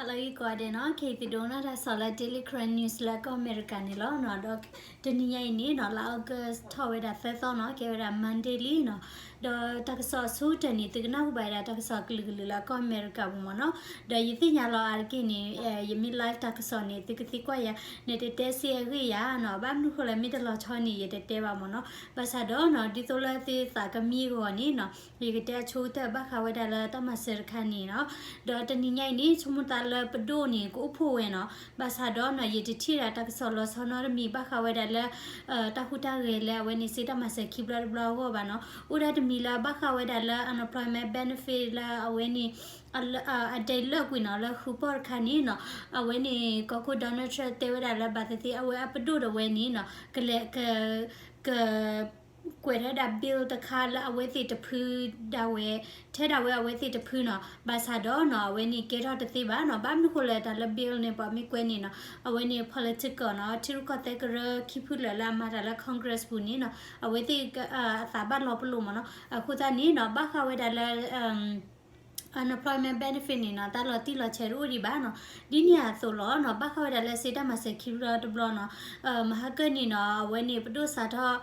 လၢဂ့ၤကိးဂၤဒဲးနီၤ, ခဲအံၤသုဒိးနၢ်တၢ်ကစီၣ်လၢ Daily Karen News လၢကီၢ်အမဲရကၤန့ၣ်လီၤ. ဒီးတနံၤညါအံၤန့ၣ်နီၤ, လါ August ထီၣ်ဝဲဒၣ်သၢသီနီၤ, ကဲဝဲဒၣ် Monday လံနီၤ. ဒီးတၢ်ကစီၣ်အဆိကတၢၢ်န့ၣ် သုကနၢ်ဟူဘၣ်ဝဲဒၣ်တၢ်ကစီၣ်ကလုာ်ကလုာ်လၢကီၢ်အမဲရကၤပူၤမ့ၢ်နီၤ. ဒီးယသ့ၣ်ညါလီၤအါတက့ၢ်န့ၣ်, ယမ့ၢ် live တၢ်ကစီၣ်န့ၣ် သုကသံကွၢ်ယၤ, နတတဲစ့အဂ့ၢ်ယၤနီၤ, ဘၣ်မနုၤဃိလဲၣ် မ့ၢ်တလီၤဆီန့ၣ် ယတတဲဘၣ်မ့ၢ်နီၤ. ဘၣ်ဆၣ်ဒီးနီၤ, ဒ်သိးလၢသုသးကမံအဂီၢ်န့ၣ်နီၤ, ယကတဲအဆိကတၢၢ်ဘၣ်ဃးဝဲဒၣ်လၢတၢ်မၤစၢၤတခါန့ၣ်နီၤ. ဒီးတနံၤညါအံၤန့ၣ် ဆိကမိၣ်သးလၢပဒိၣ်န့ၣ် ကအိၣ်ဖှိၣ်ဝဲနီၤ. ဘၣ်ဆၣ်ဒီးနီၤ, ယတထံၣ်ဒၣ်တၢ်ကစီၣ်လီၤဆီနီတမံၤ ဘၣ်ဃးဝဲဒၣ်လၢ တၢ်ဟူးတၢ်ဂဲၤလၢအဝဲန့ၣ် စ့တၢ်မၤစၢၤခံဘျီတဘျီအဂီၢ်ဘၣ်နီၤ. အိၣ်ဒၣ်တမံၤလၢဘၣ်ဃးဝဲဒၣ်လၢ unemployment benefit လၢအဝဲန့ၣ် အဒဲးလၢာ်ကွံာ်နီၤ, လၢဃုပီၢ်တခါန့ၣ်နီၤ, အဝဲန့ၣ် ကီၢ်ခိၣ် Donald Trump တဲဝဲဒၣ်လၢ ဘၣ်သ့ၣ်သ့ၣ်အဝဲအပဒိၣ်ဒၣ်ဝဲန့ၣ်နီၤ, ကလဲၤ က က ကွဲးထီၣ်ဝဲဒၣ် bill တခါလၢအဝဲသ့ၣ်တဖုဒၣ်ဝဲ, ထဲဒၣ်ဝဲအဝဲသ့ၣ်တဖုနီၤ. ဘၣ်ဆၣ်ဒီးနီၤ, အဝဲန့ၣ်ကဲထီၣ်တသ့ဘၣ်နီၤ. ဘၣ်မနုၤဃိလဲၣ် တၢ်လၢ bill န့ၣ် ပှၤမ့ၢ်ကွဲန့ၣ်နီၤ, အဝဲန့ၣ် political နီၤ, ထံရူၢ်ကီၢ်သဲးကရၢခံဖုလၢာ်လၢအမၤတၢ်လၢ Congress ပူၤန့ၣ်နီၤ, အဝဲသ့ၣ်အသးဘၣ်လီၤပလိာ်မ့ၢ်နီၤ. အဃိသတးန့ၣ်နီၤ, ဘၣ်ဃးဝဲဒၣ်လၢ unemployment benefit န့ၣ်နီၤ, တၢ်လီၤတံၢ်လီၤဆဲးတအိၣ်ဒံးဘၣ်နီၤ. ဒ်န့ၣ်အသိးလီၤနီၤ, ဘၣ်ဃးဝဲဒၣ်လၢစ့တၢ်မၤစၢၤခံဘျီတဘျီနီၤ, မဟါကၢၢ်န့ၣ်နီၤ, အဝဲန့ၣ် ပဒိၣ်စးထီၣ်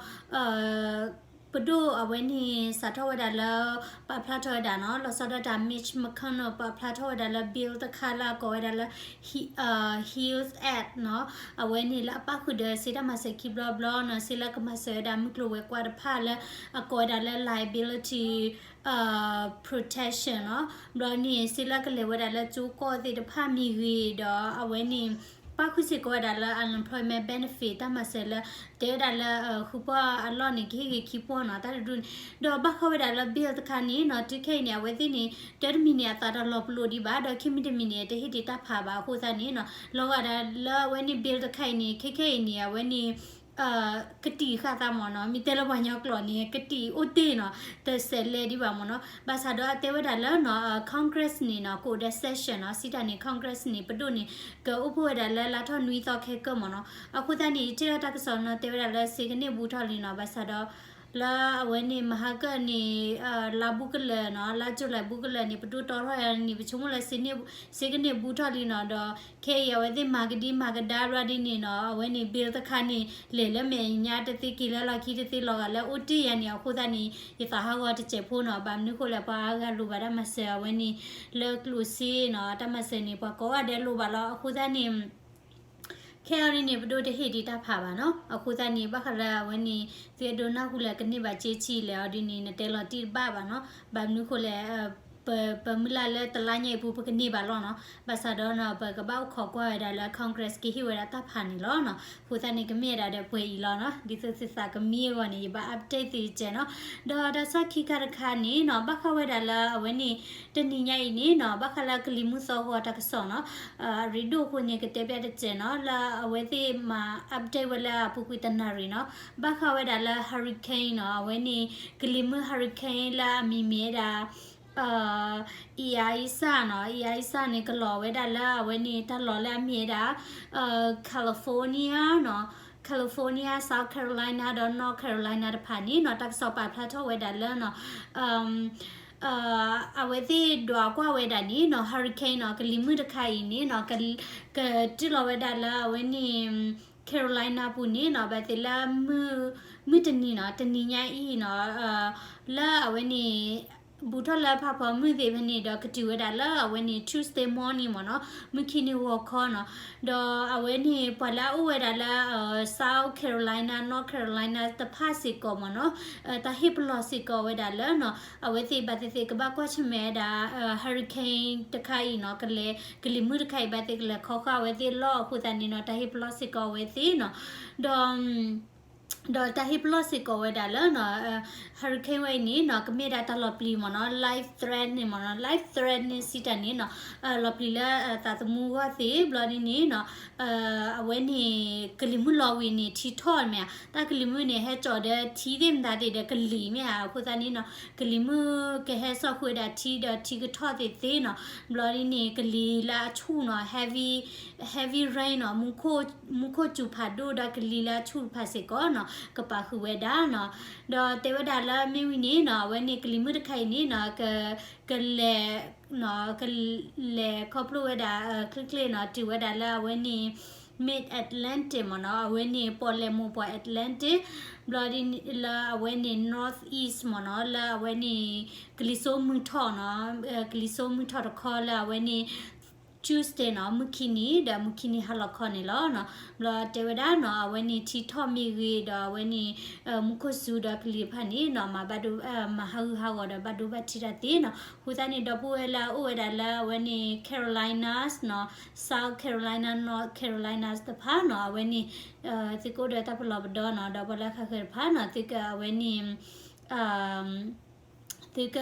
ပဒိၣ်အဝဲန့ၣ် စးထီၣ်ဝဲဒၣ်လၢ ပာ်ဖျါထီၣ်ဝဲဒၣ်နီၤ, လီၤဆီဒၣ်တၢ် Mitch McConnell ပာ်ဖျါထီၣ်ဝဲဒၣ်လၢ bill တခါလၢအကိးဝဲဒၣ်လၢ HEALS Act နီၤ, အဝဲန့ၣ်လၢအပၣ်ဃုာ်ဒီးစ့တၢ်မၤစၢၤခံဘျီဘျီနီၤ, စ့လၢကမၤစၢၤဝဲဒၣ်မုၢ်ကျိၤဝဲၤကွာ်တဖၣ်လၢအကိးဝဲဒၣ်လၢ liability protection နီၤ, ဘျီန့ၣ် စ့လၢကလဲၤဝဲဒၣ်လၢကၠိကီၢ်သ့ၣ်တဖၣ်မ့ၢ်ဂ့ၤ, ဒီးအဝဲန့ၣ် ပၣ်ဃုာ်စ့ၢ်ကီးဝဲဒၣ်လၢ unemployment benefit တၢ်မၤစၢၤလၢ တဲဝဲဒၣ်လၢ ဃုပီၢ်အလီၢ်န့ၣ် ကဟ့ၣ်ဂ့ၤခံပီၢ်နီၤ, တၢ်တဒူၣ်န့ၣ်. ဒီးဘၣ်ဃးဝဲဒၣ်လၢ bill တခါန့ၣ်နီၤ, တုၤခဲအံၤန့ၣ် အဝဲသ့ၣ်န့ၣ် တၢ်တမံၤန့ၣ် အသးတလီၤပလိာ်ဒံးဘၣ်, ဒီးခံမံၤတမံၤန့ၣ် တဟ့ၣ်ဒံးတၢ်ဖးဘၣ်အဃိသတးန့ၣ်နီၤ, လီၤဂာ်ဒၣ်လၢအဝဲန့ၣ် bill တခါအံၤန့ၣ် ခဲခဲအံၤန့ၣ် အဝဲန့ၣ် ကတံာ်ဃာ်သးမ့ၢ်နီၤ, မ့ၢ်တဲလၢပှၤကညီကျိာ်န့ၣ် ကတံာ်အိၣ်တ့ၢ်နီၤ, တစဲးလဲဒံးဘၣ်မ့ၢ်နီၤ. ဘၣ်ဆၣ်ဒီးအတဲဝဲဒၣ်လၢနီၤ, Congress န့ၣ်နီၤ, ကအိၣ်ဒီး session နီၤ, စံးတၢ်န့ၣ် Congress န့ၣ် ပဒိၣ်န့ၣ် ကအိၣ်ဖှိၣ်ဝဲဒၣ်လၢလါထီၣ်နွံသီခဲကၢၢ်မ့ၢ်နီၤ. အဃိသတးန့ၣ် ယထံၣ်လၢတၢ်ကစီၣ်နီၤ, တဲဝဲဒၣ်လၢစ့ကန့ၢ်ဘူးထီၣ်လံနီၤ, ဘၣ်ဆၣ်ဒီး လၢအဝဲန့ၣ် မဟါကၢၢ်န့ၣ် လါဘူးကလၢာ်နီၤ, လါ July ဘူးကလၢာ်န့ၣ် ပဒိၣ်တီထီၣ်ယၤန့ၣ် ပဆိကမိၣ်လၢ စ့ကန့ၢ်ဘူးထီၣ်လံနီၤ, ဒီးခဲအံၤအဝဲသ့ၣ်မၤကဒံမၤကဒါဘျီဒ်န့ၣ်နီၤ, အဝဲန့ၣ် bill တခါန့ၣ် လဲၤလၢမဲာ်ညါတသ့က့ၤလၢလီၢ်ခံတသ့လီၤဂာ်လၢအိၣ်တ့ၢ်ယၤန့ၣ် အဃိသတးန့ၣ် ယသးဟးဂီၤတစဲးဖိနီၤ, ဘၣ်မနုၤဃိလဲၣ် ပှၤအါဂၤလိၣ်ဘၣ်တၢ်မၤစၢၤအဝဲန့ၣ် လၢကျိၣ်စ့နီၤ, တၢ်မၤစၢၤန့ၣ် ပှၤကိးဂၤဒဲးလိၣ်ဘၣ်လီၤ, အဃိသတးန့ၣ် ခဲအံၤန့ၣ် ပဒိၣ်တဟ့ၣ်ဒံးတၢ်ဖးဘၣ်နီၤ, အဃိသတးန့ၣ် ဘၣ်ဃးလၢအဝဲန့ၣ် သုအဲၣ်ဒိးနၢ်ဟူလၢကန့ၢ်ဘၣ်က့ၤထံလဲၣ်အီၤဒ်န့ၣ် နတဲလီၤတံၢ်တဘၣ်ဘၣ်နီၤ, ဘၣ်မနုၤဃိလဲၣ် ပမုၢ်လၢ်လၢတလါညါအံၤပူၤ ပကန့ၢ်ဘၣ်လီၤနီၤ, ဘၣ်ဆၣ်ဒီးနီၤ ပကဘၣ်အိၣ်ခိးကွၢ်ဝဲဒၣ်လၢ Congress ကဟ့ၣ်ဝဲဒၣ်တၢ်ဖးန့ၣ်လီၤနီၤ, အဃိသတးန့ၣ် ကမ့ၢ်ဝဲဒၣ်ဒီးပှဲၤအံၤလီၤနီၤ, ဒ်သိးသုသးကမံအဂီၢ်န့ၣ် ယဘၣ် update သုကဲနီၤ, ဒီးတၢ်ကစီၣ်ခံခါတခါန့ၣ်နီၤ ဘၣ်ဃးဝဲဒၣ်လၢအဝဲန့ၣ် တနံၤညါအံၤန့ၣ်နီၤ ဘၣ်ဃးလၢကလံၤမုၢ်သီဂီၤတၢ်ကစီၣ်နီၤ, အရ့ဒိၣ်အဃိန့ၣ် ကတဲပျးတစဲးနီၤ, လၢအဝဲသ့ၣ်မၤ update ဝဲလၢအပူၤကွံာ်တနၣ်ရံၣ်နီၤ, ဘၣ်ဃးဝဲဒၣ်လၢ hurricane နီၤ, အဝဲန့ၣ် ကလံၤမုၢ် hurricane လၢအမံၤမ့ၢ်ဝဲဒၣ် Isaias နီၤ, Isaias န့ၣ် ကလီၤဝဲဒၣ်လၢအဝဲန့ၣ် တၢ်လီၢ်လၢအမ့ၢ်ဝဲဒၣ် California နီၤ, California, South Carolina ဒီး North Carolina တဖၣ်န့ၣ်နီၤ, တၢ်ကစီၣ်ပာ်ဖျါထီၣ်ဝဲဒၣ်လၢနီၤ အဝဲသ့ၣ်ဒွးကွၢ်ဝဲဒၣ်န့ၣ်နီၤ hurricane နီၤ, ကလံၤမုၢ်တခါအံၤန့ၣ်နီၤ ကတုၤလီၤဝဲဒၣ်လၢအဝဲန့ၣ် Carolina ပူၤန့ၣ်နီၤ, ဘၣ်သ့ၣ်လၢ မုၢ်တနံၤနီၤ, တနံၤညါအံၤနီၤ, လၢအဝဲန့ၣ် ဘူးထီၣ်လၢဖးဖီမုၢ်သ့ၣ်ဖဲန့ၣ်ဒီး ကတုၤဝဲဒၣ်လၢအဝဲန့ၣ် Tuesday morning မ့ၢ်နီၤ, မုၢ်ခံနံၤဂီၤခီနီၤ, ဒီးအဝဲန့ၣ် ပှၤလၢအအိၣ်ဝဲဒၣ်လၢ South Carolina, North Carolina တဖၣ်စ့ၢ်ကီးမ့ၢ်နီၤ, တၢ်ဟ့ၣ်ပလီၢ်စ့ၢ်ကီးဝဲဒၣ်လၢနီၤ, အဝဲသ့ၣ်ဘၣ်သ့ၣ်သ့ၣ်ကဘၣ်ကွၢ်ဆၢၣ်မဲာ်ဝဲဒၣ် hurricane တခါအံၤနီၤ, ကလဲၤ ကလံၤမုၢ်တခါအံၤ ဘၣ်သ့ၣ်ကလဲၤခီဃာ်အဝဲသ့ၣ်လီၢ်အဃိသတးန့ၣ်နီၤ, တၢ်ဟ့ၣ်ပလီၢ်စ့ၢ်ကီးအဝဲသ့ၣ်နီၤ, ဒီး ဒီးတၢ်ဟ့ၣ်ပလီၢ်စ့ၢ်ကီးဝဲဒၣ်လၢနီၤ, hurricane ဝဲအံၤန့ၣ်နီၤ ကမ့ၢ်ဒၣ်တၢ်လီၤပျံၤမ့ၢ်နီၤ, life threat န့ၣ်မ့ၢ်နီၤ, life threat န့ၣ်စံးတၢ်န့ၣ်နီၤ, လီၤပျံၤလၢသးသမူဂီၢ်သ့ၣ်ဘျီဒ်န့ၣ်နီၤ, အဝဲန့ၣ် ကလံၤမုၢ်လီၤဝံၤန့ၣ် ထံထီၣ်မ့ၢ်ဧါ, တၢ်ကလံၤမုၢ်န့ၣ် ဟဲကၠီၤဒီးထံသ့ၣ်မတၤသ့ၣ်ဒီးကလံၤမ့ၢ်ဧါ, အဃိသတးန့ၣ်နီၤ ကလံၤမုၢ်ကဟဲစိာ်ဃုာ်ဝဲဒၣ်ထံဒီးထံကထီၣ်သ့ၣ်သ့ၣ်နီၤ, ဘျီဒ်န့ၣ် ကလံၤလၢအဆူၣ်နီၤ, heavy heavy rain နီၤ, မူခိၣ် မူခိၣ်စူၤဖးဒိၣ်ဒီးကလံၤလၢအဆူၣ်တဖၣ်စ့ၢ်ကီးနီၤ ကပာ်ဃုာ်ဝဲဒၣ်နီၤ, ဒီးတဲဝဲဒၣ်လၢမ့ၢ်ဝံၤန့ၣ်နီၤ အဝဲန့ၣ်ကလံၤမုၢ်တခါအံၤန့ၣ်နီၤ က ကလဲၤ ကလဲၤခီဖျိဝဲဒၣ် ချ့ချ့နီၤ တုၤဝဲဒၣ်လၢအဝဲန့ၣ် Mid Atlantic မ့ၢ်နီၤ, အဝဲန့ၣ်ပီၣ်လဲၣ်မိၢ်ပှၢ် Atlantic ဘျီဒ်လၢအဝဲန့ၣ် North East မ့ၢ်နီၤ, လၢအဝဲန့ၣ် ကလံၤစိမုၢ်ထီၣ်နီၤ, ကလံၤစိမုၢ်ထီၣ်တခီလၢအဝဲန့ၣ် Tuesday နီၤ, မုၢ်ခံနံၤ ဒီးမုၢ်ခံနံၤဟါလီၤခီန့ၣ်လီၤနီၤ. ဘျီတဲဝဲဒၣ်နီၤ အဝဲန့ၣ်ထံထီၣ်မ့ၢ်ဂ့ၤ ဒီးအဝဲန့ၣ် မူခိၣ်စူၤဒီးကလံၤတဖၣ်န့ၣ်နီၤ မၤဘၣ်ဒိ မၤဟးဂူာ်ဟးဂီၤဒီးဘၣ်ဒိဘၣ်ထံးတၢ်သ့နီၤ. အဃိသတးန့ၣ် ဒီပုၢ်ဝဲၢ်လၢအအိၣ်ဝဲဒၣ်လၢအဝဲန့ၣ် Carolinas နီၤ, South Carolina, North Carolinas တဖၣ်နီၤ, အဝဲန့ၣ် သုကအိၣ်ဒီးတၢ်ပလီၢ်ပဒီနီၤ, ဒီးပှၤလၢဃးဃၢၤတဖၣ်နီၤ သုကအဝဲန့ၣ် သုက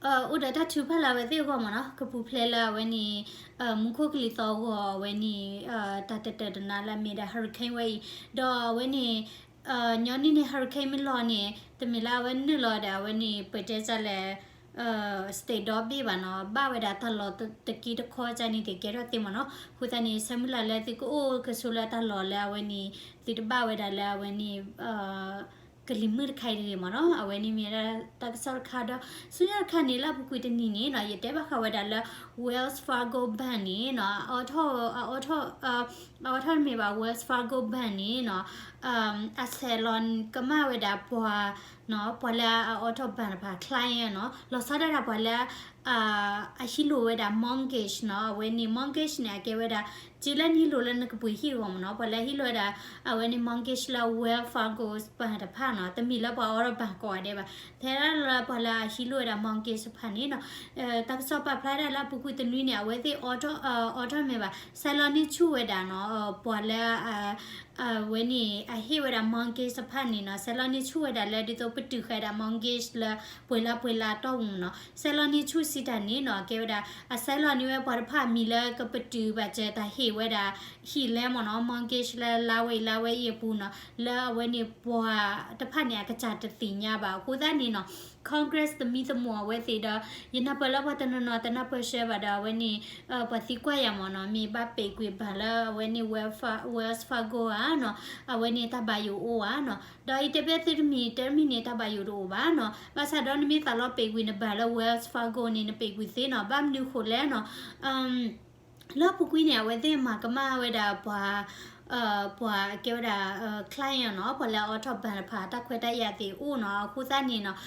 အိၣ်ဒီးတၢ်ထုကဖၣ်လၢအဝဲသ့ၣ်အဂီၢ်မ့ၢ်နီၤ, ကပူၤဖျဲးလၢအဝဲန့ၣ် မူခိၣ်ကလံၤသီအဂီၢ် အဝဲန့ၣ် တၢ်တတၢၢ်တနါလၢအမ့ၢ်ဒၣ် hurricane ဝဲအံၤ, ဒီးအဝဲန့ၣ် ညီနုၢ်န့ၣ် hurricane မ့ၢ်လီၤန့ၣ် တမ့ၢ်လၢအဝဲနုာ်လီၤဒီးအဝဲန့ၣ် ပတဲစၢ်လဲၣ် state ဒီဘ့ၣ်ဘၣ်နီၤ, ဘၣ်ဝဲဒၣ်တၢ်လီၢ်တက့တခီကန့ၣ် သ့ၣ်ကဲထီၣ်သ့မ့ၢ်နီၤ. အဃိသတးန့ၣ် ဆၢမုၢ်လၢ်လၢသုကအိၣ်ကဆိးလၢတၢ်လီၢ်လၢအဝဲန့ၣ် သုတဘၣ်ဝဲဒၣ်လၢအဝဲန့ၣ် ကလံၤမုၢ်တခါအံၤတဂ့ၤမ့ၢ်နီၤ, အဝဲန့ၣ်မ့ၢ်ဒၣ်တၢ်ကစီၣ်တခါဒီး ဆူညါတခါန့ၣ် လၢအပူၤကွံာ်တနံၤန့ၣ်နီၤ ယတဲဘၣ်ဃးဝဲဒၣ်လၢ Wells Fargo Bank န့ၣ်နီၤ အအီထီၣ် အအီထီၣ် အအီထီၣ်တမ့ၢ်ဘၣ် Wells Fargo Bank န့ၣ်နီၤ အဆဲးလီၤကမၣ်ဝဲဒၣ်ပှၤ ပှၤလၢအအီထီၣ် bank တဖၣ် client နီၤ လီၤဆီဒၣ်တၢ်ပှၤလၢ အဟံးလိာ်ဝဲဒၣ် mortgage နီၤ အဝဲန့ၣ် mortgage န့ၣ် အကဲဝဲဒၣ် စ့လၢနဟံးလိာ်လၢနကပှ့ၤဟံၣ်အဂီၢ်မ့ၢ်နီၤ ပှၤလၢအဟံးလိာ်ဝဲဒၣ် အဝဲန့ၣ် mortgage လၢ Wells Fargo bank တဖၣ်နီၤ တမ့ၢ်လၢပှၤအီထီၣ် bank ကိးဂၤဒဲးဘၣ် ထဲဒၣ်လၢပှၤလၢအဟံးလိာ်ဝဲဒၣ် mortgage တဖၣ်န့ၣ်နီၤ တၢ်ကစီၣ်ပာ်ဖျါဒၣ်လၢအပူၤကွံာ်တနွံန့ၣ် အဝဲသ့ၣ်အီထီၣ် အီထီၣ်မ့ၢ်ဘၣ် ဆဲးလီၤန့ၢ်ဆူၣ်ဝဲဒၣ်နီၤ ပှၤလၢ အဝဲန့ၣ် အဟ့ၣ်ဝဲဒၣ် mortgage တဖၣ်န့ၣ်နီၤ ဆဲးလီၤန့ၢ်ဆူၣ်ဝဲဒၣ်လၢဒ်သိးပတုာ်ဃာ်ဝဲဒၣ် mortgage လၢပှဲၤလါပှဲၤလါတီၢ်ပူၤနီၤ ဆဲးလီၤန့ၢ်ဆူၣ်စံးတၢ်န့ၣ်နီၤ ကဲဝဲဒၣ် အဆဲးလီၤန့ၢ်ဝဲပှၤတဖၣ်အမံၤလၢကပတုာ်ဘၣ်စၢၤတၢ်ဟ့ၣ်ဝဲဒၣ် ဟံၣ်လဲမ့ၢ်နီၤ mortgage လၢလါဝဲအံၤလါဝဲအံၤအပူၤနီၤ လၢအဝဲန့ၣ်ပှၤတဖၣ်န့ၣ် အကစၢ်တသ့ၣ်ညါဘၣ် အဃိသတးန့ၣ်နီၤ Congress သမံသမိးအဝဲသ့ၣ်ဒီး ယနၢ်ပၢၢ်လၢပှၤတနီၤနီၤတနၢ်ပၢၢ်ဆှၢဘၣ်ဒီး အဝဲန့ၣ် ပှၤသံကွၢ်ယၤမ့ၢ်နီၤ မ့ၢ်ဘၣ်ပဲာ်ကွံာ်ဘၣ်လၢအဝဲန့ၣ် Wells Fargo ဧါနီၤ အဝဲန့ၣ်တၢ်ဘၣ်ယိၣ်အိၣ်ဧါနီၤ ဒီးယတဲဘၣ်သုတမံၤ တမံၤန့ၣ် တၢ်ဘၣ်ယိၣ်တအိၣ်ဘၣ်နီၤ ဘၣ်ဆၣ်ဒီးနမ့ၢ်သးလီၤပဲာ်ကွံာ်နဘၣ်လၢ Wells Fargo န့ၣ် နပဲာ်ကွံာ်သ့နီၤ ဘၣ်မနုၤဃိလဲၣ်နီၤ လၢအပူၤကွံာ်န့ၣ် အဝဲသ့ၣ်မၤကမၣ်ဝဲဒၣ်ပှၤ ပှၤကဲဝဲဒၣ် client နီၤ ပှၤလၢအအီထီၣ် bank တဖၣ် တၢ်ခွဲးတၢ်ယာ်သ့ၣ်အိၣ်နီၤ အဃိသတးန့ၣ်နီၤ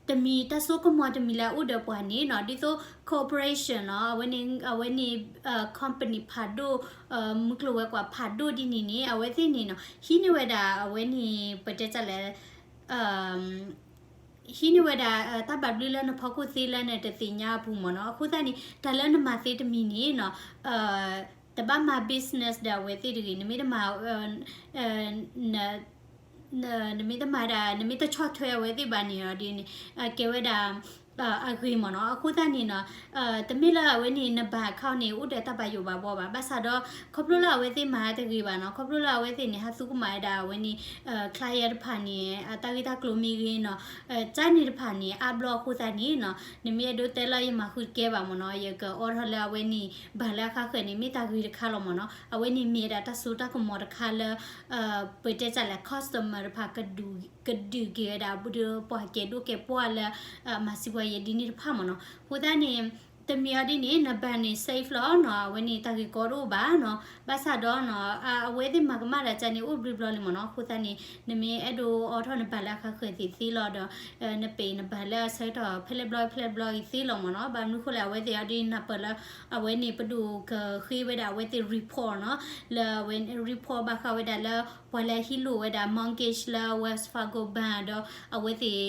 တမံၤတၢ်စိကမီၤတမံၤလၢအအိၣ်ဒီးပှၤန့ၣ်နီၤ ဒ်သိး corporation နီၤ အဝဲန့ၣ် အဝဲန့ၣ် company ဖးဒိၣ် မုၢ်ကျိၤဝဲၤကွာ်ဖးဒိၣ်ဒ်န့ၣ်န့ၣ် အဝဲသ့ၣ်န့ၣ်နီၤ ဟံးန့ၢ်ဝဲဒၣ် အဝဲန့ၣ် ပတဲတၢ်လဲၣ် ဟံးန့ၢ်ဝဲဒၣ် တၢ်ဘၣ်ဘျုးလၢနဖီခိၣ်သ့လၢနတသ့ၣ်ညါအပူၤမ့ၢ်နီၤ အဃိသတးန့ၣ် တၢ်လၢနမၤသ့တမံၤန့ၣ်နီၤ တဘၣ်မၤ business ဒီးအဝဲသ့ၣ်တဂ့ၤ နမ့ၢ်တမၤ နမ့ၢ်တမၤဒၣ် နမ့ၢ်တဆီၣ်ထွဲအဝဲသ့ၣ်ဘၣ်န့ၣ်ဒီး ကဲဝဲဒၣ် အဂ့ၤမ့ၢ်နီၤ အဃိသတးန့ၣ်နီၤ တမ့ၢ်လၢအဝဲန့ၣ် နဘၣ် account န့ၣ် အိၣ်ဒီးတၢ်ဘၣ်ယိၣ်ဘၣ်ဘှီဘၣ် ဘၣ်ဆၣ်ဒီး ခီဖျိလၢအဝဲသ့ၣ်မၤတဂ့ၤဘၣ်နီၤ ခီဖျိလၢအဝဲသ့ၣ်န့ၣ် ဟးသူကမၤဝဲဒၣ်အဝဲန့ၣ် client တဖၣ်န့ၣ် အတၢ်ဂ့ၢ်တၢ်ကျိၤမ့ၢ်ဂ့ၤနီၤ ကန့ၣ်တဖၣ်န့ၣ် အါဘျီအဃိသတးန့ၣ်နီၤ နမ့ၢ်အဲၣ်ဒိးတဲလၢယမၤဃုာ်တကဲဘၣ်မ့ၢ်နီၤ ယကအိးထီၣ်လၢအဝဲန့ၣ် ဘၣ်လၢအခါဃၢၤန့ၣ် မ့ၢ်တၢ်ဂ့ၤတခါလီၤမ့ၢ်နီၤ အဝဲန့ၣ်မ့ၢ်ဒၣ်တၢ်စိတၢ်ကမီၤတခါလၢ ပတဲတၢ်လဲၣ် customer တဖၣ် ကဒုးက့ၤဝဲဒၣ် ပှၤကဲဒိၣ်ကဲပှၢ်လၢ မၤစံးပှၤယဲဒ်န့ၣ်တဖၣ်မ့ၢ်နီၤ အဃိသတးန့ၣ် တမံၤအီၤဒ်န့ၣ် နဘၣ်န့ၣ် safe လီၤနီၤ အဝဲန့ၣ် တၢ်ဂ့ၢ်ကီတအိၣ်ဘၣ်နီၤ ဘၣ်ဆၣ်ဒီးနီၤ အဝဲသ့ၣ်မၤကမၣ်တၢ်ကန့ၣ် အိၣ်ဘျုးဘျီလံမ့ၢ်နီၤ အဃိသတးန့ၣ် နမ့ၢ်အဲၣ်ဒိးအိးထီၣ်နဘၣ်လၢအခါဃၢၤသ့ၣ်သ့လီၤဒီး နပဲာ်နဘၣ်လၢအဆၢကတီၢ်ဖဲလဲၣ်ဘျီဖဲလဲၣ်ဘျီအံၤသ့လီၤမ့ၢ်နီၤ ဘၣ်မနုၤဃိလဲၣ် အဝဲသ့ၣ်အီၤဒ်နၢ်ပၢၢ်လၢ အဝဲန့ၣ် ပဒိၣ်ကဃ့ဝဲဒၣ်အဝဲသ့ၣ် report နီၤ လၢအဝဲ report ဘၣ်ဃးဝဲဒၣ်လၢ ပှၤလၢအဟံးလိာ်ဝဲဒၣ် mortgage လၢ Wells Fargo Bank ဒီး အဝဲသ့ၣ်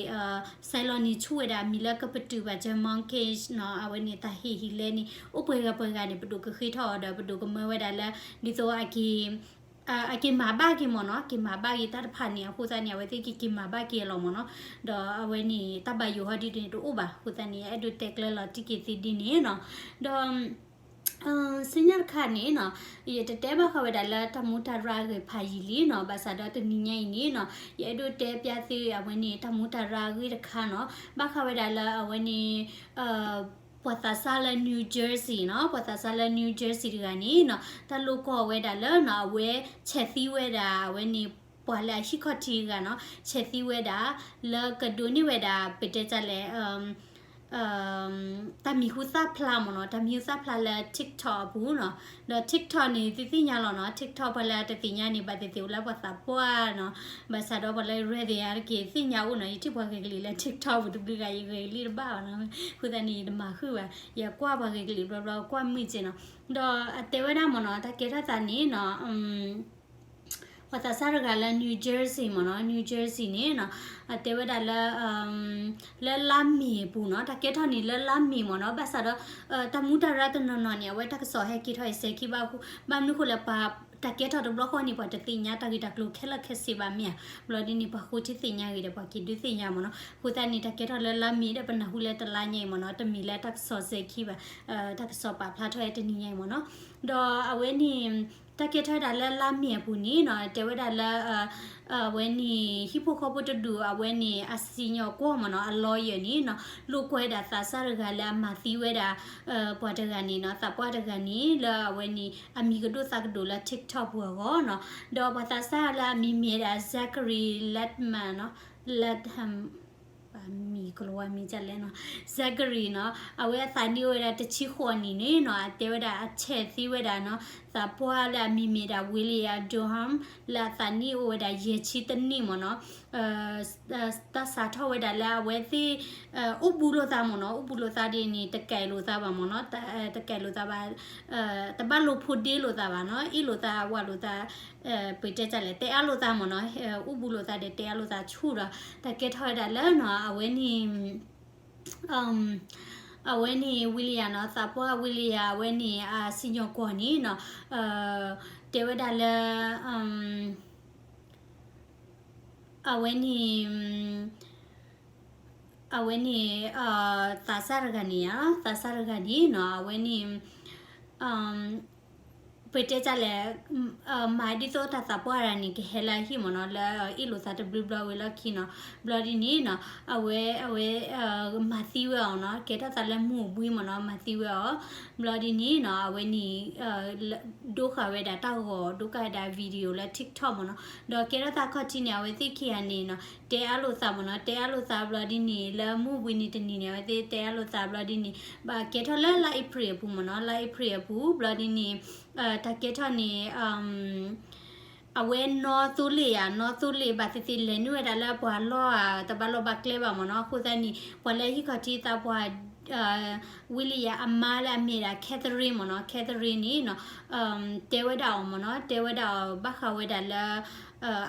ဆဲးလီၤန့ၢ်ဆူၣ်ဝဲဒၣ်အမံၤလၢကပတုာ်ဘၣ်စၢၤ mortgage နီၤ အဝဲန့ၣ်တၢ်ဟ့ၣ်ဟံၣ်လဲန့ၣ် အိၣ်ပှဲၤဂၤပှဲၤဂၤန့ၣ် ပဒိၣ်ကဃ့ထီၣ်အီၤဒီး ပဒိၣ်ကမၢဝဲဒၣ်လၢ ဒ်သိးအက့ၤ အက့ၤမၤဘၣ်က့ၤမ့ၢ်နီၤ က့ၤမၤဘၣ်က့ၤတၢ်တဖၣ်န့ၣ် အဃိသတးန့ၣ် အဝဲသ့ၣ်က့ၤက့ၤမၤဘၣ်က့ၤအလီၢ်မ့ၢ်နီၤ ဒီးအဝဲန့ၣ် တၢ်ဘၣ်ယိၣ်ဟီဒ်န့ၣ်တအိၣ်ဘၣ် အဃိသတးန့ၣ် အဲၣ်ဒိးတဲကျၢၤလီၤတံၢ်က့ၤသ့ဒ်န့ၣ်နီၤ ဒီး ဆူညါတခါန့ၣ်နီၤ ယတတဲဘၣ်ဃးဝဲဒၣ်လၢတၢ်မူတၢ်ရၢအဂ့ၢ်ဖးယံာ်လံနီၤ ဘၣ်ဆၣ်ဒီးတနံၤညါအံၤန့ၣ်နီၤ ယအဲၣ်ဒိးတဲပျၢ်သုအဝဲန့ၣ် တၢ်မူတၢ်ရၢအဂ့ၢ်တခါနီၤ ဘၣ်ဃးဝဲဒၣ်လၢအဝဲန့ၣ် ပှၤသးစၢ်လၢ New Jersey နီၤ ပှၤသးစၢ်လၢ New Jersey တဂၤန့ၣ်နီၤ တၢ်လိၣ်ကီၢ်ဝဲဒၣ်လၢနီၤ အဝဲဆဲးသံဝဲဒၣ် အဝဲန့ၣ် ပှၤလၢအဟံၣ်ခီၣ်ထံးတဂၤနီၤ ဆဲးသံဝဲဒၣ် လၢကဒိးန့ၢ်ဝဲဒၣ် ပတဲတၢ်လဲၣ် တၢ်မံၤဟူသၣ်ဖျါမ့ၢ်နီၤ, တၢ်မံၤဟူသၣ်ဖျါလၢ TikTok အပူၤနီၤ. ဒီး TikTok န့ၣ် သုသ့ၣ်ညါလီၤနီၤ, TikTok ပှၤလၢတသ့ၣ်ညါန့ၣ် ဘၣ်သ့ၣ်သ့ၣ်အိၣ်လၢပှၤသးပှၢ်နီၤ. ဘၣ်ဆၣ်ဒီးပှၤလၢရဲၣ်သ့ၣ်ညါတက့ၢ် သ့ၣ်ညါအိၣ်နီၤ, ယထံၣ်ပှၤဂဲၤကလံၤလၢ TikTok ပူၤတဘျုးဂၤ ယဂဲၤကလံၤတဘၣ်ဘၣ်နီၤ. အဃိသတးန့ၣ် ယတမၤဃုာ်ဘၣ်, ယကွၢ်ပှၤဂဲၤကလံၤဘျီဘျီ ကွၢ်မုာ်က့နီၤ. ဒီးအတဲဝဲဒၣ်မ့ၢ်နီၤ, တၢ်ကဲထီၣ်သးန့ၣ်နီၤ ပှၤသးစၢ်တဂၤလၢ New Jersey မ့ၢ်နီၤ, New Jersey န့ၣ်နီၤ, အတဲဝဲဒၣ်လၢ လၢလါမ့ၤအပူၤနီၤ, တၢ်ကဲထီၣ်န့ၣ်လၢလါမ့ၤမ့ၢ်နီၤ. ဘၣ်ဆၣ်ဒီး တၢ်မူတၢ်ရၢ်တနီၤနီၤန့ၣ် အဝဲတၢ်ကစီၣ်ဟဲက့ၤထီၣ်အစဲးခံဘၣ်, ဘၣ်မနုၤဃိလဲၣ် ပှၤတၢ်ကဲထီၣ်တဘျီဃီန့ၣ် ပှၤတသ့ၣ်ညါတၢ်ဂ့ၢ်တၢ်ကျိၤခဲလၢာ်ခဲဆ့ဘၣ်မ့ၢ်ဧါ. ဘျီဒ်န့ၣ် ပှၤဃိထံသ့ၣ်ညါဂ့ၤဒီး ပှၤက့ၤဒုးသ့ၣ်ညါမ့ၢ်နီၤ. အဃိသတးန့ၣ် တၢ်ကဲထီၣ်လၢလါမ့ၤဒီး ပနၢ်ဟူလၢတလါညါအံၤမ့ၢ်နီၤ, တမ့ၢ်လၢတၢ်ကစီၣ်စဲးခံဘၣ်, တၢ်ကစီၣ်ပာ်ဖျါထီၣ်ဝဲတနံၤညါအံၤမ့ၢ်နီၤ. ဒီးအဝဲန့ၣ် တၢ်ကဲထီၣ်ဝဲဒၣ်လၢလါမ့ၤအပူၤန့ၣ်နီၤ, တဲဝဲဒၣ်လၢ အဝဲန့ၣ် ဟံၣ်ဖိဃီဖိတဒူၣ် အဝဲန့ၣ် အစံၣ်ညီၣ်ကွီၢ်မ့ၢ်နီၤ, အ lawyer န့ၣ်နီၤ, လိာ်ကွၢ်ဝဲဒၣ်သးစၢ်တဂၤလၢအမၤသံဝဲဒၣ် ပှၤတဂၤန့ၣ်နီၤ, သးပှၢ်တဂၤန့ၣ် လၢအဝဲန့ၣ် အမံၤကဒိၣ်သးကဒိၣ်လၢ TikTok ပူၤအဂီၢ်နီၤ. ဒီးပှၤသးစၢ်လၢအမံၤမ့ၢ်ဒၣ် Zachary Ladman နီၤ, Ladham ပမံၤကလၤဝါမံၤဒ်လဲၣ်နီၤ, Zachary နီၤ, အဝဲအသးနံၣ်အိၣ်ဝဲဒၣ်တဆံဃိးနံၣ်န့ၣ်နီၤ, အတဲဝဲဒၣ်အဆဲးသံဝဲဒၣ်နီၤ, သးပှၢ်လၢအမံၤမ့ၢ်ဒၣ် William Durham လၢအသးနံၣ်အိၣ်ဝဲဒၣ်ယဲၢ်ဆံတနံၣ်မ့ၢ်နီၤ, တၢ်စးထီၣ်ဝဲဒၣ်လၢအဝဲသ့ၣ် အိၣ်ဘူးလိာ်သးမ့ၢ်နီၤ, အိၣ်ဘူးလိာ်သးဒ်န့ၣ် တကဲလိာ်သးဘၣ်မ့ၢ်နီၤ, တကဲလိာ်သးဘၣ်, တဘၣ်လိာ်ဖိးဒ့လိာ်သးဘၣ်နီၤ, အ့ၣ်လိာ်သးဝးလိာ်သး ပတဲတၢ်လဲၣ်, တဲအါလိာ်သးမ့ၢ်နီၤ, အိၣ်ဘူးလိာ်သးဒီးတဲအါလိာ်သးဆူၣ်ဒီး တၢ်ကဲထီၣ်ဝဲဒၣ်လၢနီၤ, အဝဲန့ၣ် အဝဲန့ၣ် William နီၤ, သးပှၢ် William အဝဲန့ၣ်အစံၣ်ညီၣ်ကွီၢ်န့ၣ်နီၤ, တဲဝဲဒၣ်လၢ အဝဲန့ၣ် အဝဲန့ၣ် သးစၢ်တဂၤန့ၣ်ဧါ, သးစၢ်တဂၤန့ၣ်နီၤ, အဝဲန့ၣ် ပတဲတၢ်လဲၣ်, မၤဒ်သိးတၢ်သးပှၢ်တဂၤန့ၣ် ကဟဲလၢအဟံၣ်မ့ၢ်နီၤ, လၢအ့ၣ်လိာ်သးတဘျုးဘျီဝံၤလီၢ်ခံနီၤ, ဘျီဒ်န့ၣ်နီၤ, အဝဲ အဝဲ မၤသံဝဲအီၤနီၤ, ကဲထီၣ်သးလၢမူအဘှံးမ့ၢ်နီၤ, မၤသံဝဲအီၤ, ဘျီဒ်န့ၣ်နီၤ, အဝဲန့ၣ် ဒိဃာ်ဝဲဒၣ်တၢ်ဂီၤ ဒိဃာ်ဝဲဒၣ် video လၢ TikTok မ့ၢ်နီၤ, ဒီးကဲထီၣ်သးခီၣ်ထံးန့ၣ် အဝဲသ့ၣ်ခံဂၤန့ၣ်နီၤ, တဲအါလိာ်သးမ့ၢ်နီၤ, တဲအါလိာ်သးဘျီဒ်န့ၣ် လၢမူအဘှံးနံၤတနံၤန့ၣ် အဝဲသ့ၣ်တဲအါလိာ်သးဘျီဒ်န့ၣ် ဘၣ်ကဲထီၣ်လၢလါ April အပူၤမ့ၢ်နီၤ, လါ April အပူၤ ဘျီဒ်န့ၣ် တၢ်ကဲထီၣ်န့ၣ် အဝဲနီၢ်သိလ့ၣ်ဧါ, နီၢ်သိလ့ၣ်ဘၣ်သ့ၣ်သ့ၣ်လဲၤနုာ်ဝဲဒၣ်လၢပှၤလီၢ်ဧါ, တဘၣ်လီၢ်ဘၣ်ကျဲဘၣ်မ့ၢ်နီၤ, အဃိသတးန့ၣ် ပှၤလၢဟံၣ်ခီၣ်ထံးသးပှၢ် William အမါလၢအမ့ၢ်ဒၣ် Catherine မ့ၢ်နီၤ, Catherine န့ၣ်နီၤ တဲဝဲဒၣ်အီၤမ့ၢ်နီၤ, တဲဝဲဒၣ်အီၤ ဘၣ်ဃးဝဲဒၣ်လၢ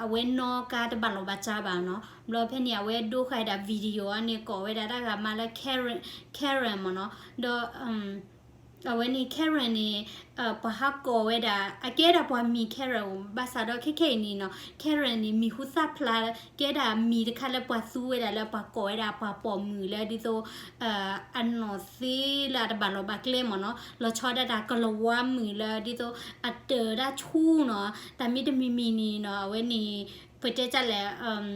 အဝဲနီၢ်ကါတဘၣ်လီၢ်ဘၣ်စးဘၣ်နီၤ, ဘျီဖဲန့ၣ် အဝဲဒိဃာ်ဝဲဒၣ် video အန့ၣ် ကိးဝဲဒၣ်တၢ်ဂၤမါလၢ Karen, Karen မ့ၢ်နီၤ, ဒီး အဝဲန့ၣ် Karen န့ၣ် ပှၤဟးကိးဝဲဒၣ် အကဲဒၣ်ပှၤမံၤ Karen ဘၣ်ဆၣ်ဒီးခဲခဲအံၤန့ၣ်နီၤ Karen န့ၣ် မံၤဟူသၣ်ဖျါ ကဲဒၣ်မံၤတခါလၢပှၤသူဝဲဒၣ်လၢပှၤကိးဝဲဒၣ်ပှၤပိာ်မုၣ်လၢဒ်သိး အနီၢ်သ့လၢအတဘၣ်လီၢ်ဘၣ်ကျဲမ့ၢ်နီၤ, လီၤဆီဒၣ်တၢ်ကလၤဝါမုၣ်လၢဒ်သိး အတၢၤတၢ်ဆူၣ်နီၤ, တၢ်မ့တမံၤမံၤန့ၣ်နီၤ အဝဲန့ၣ် ပတဲတၢ်လဲၣ်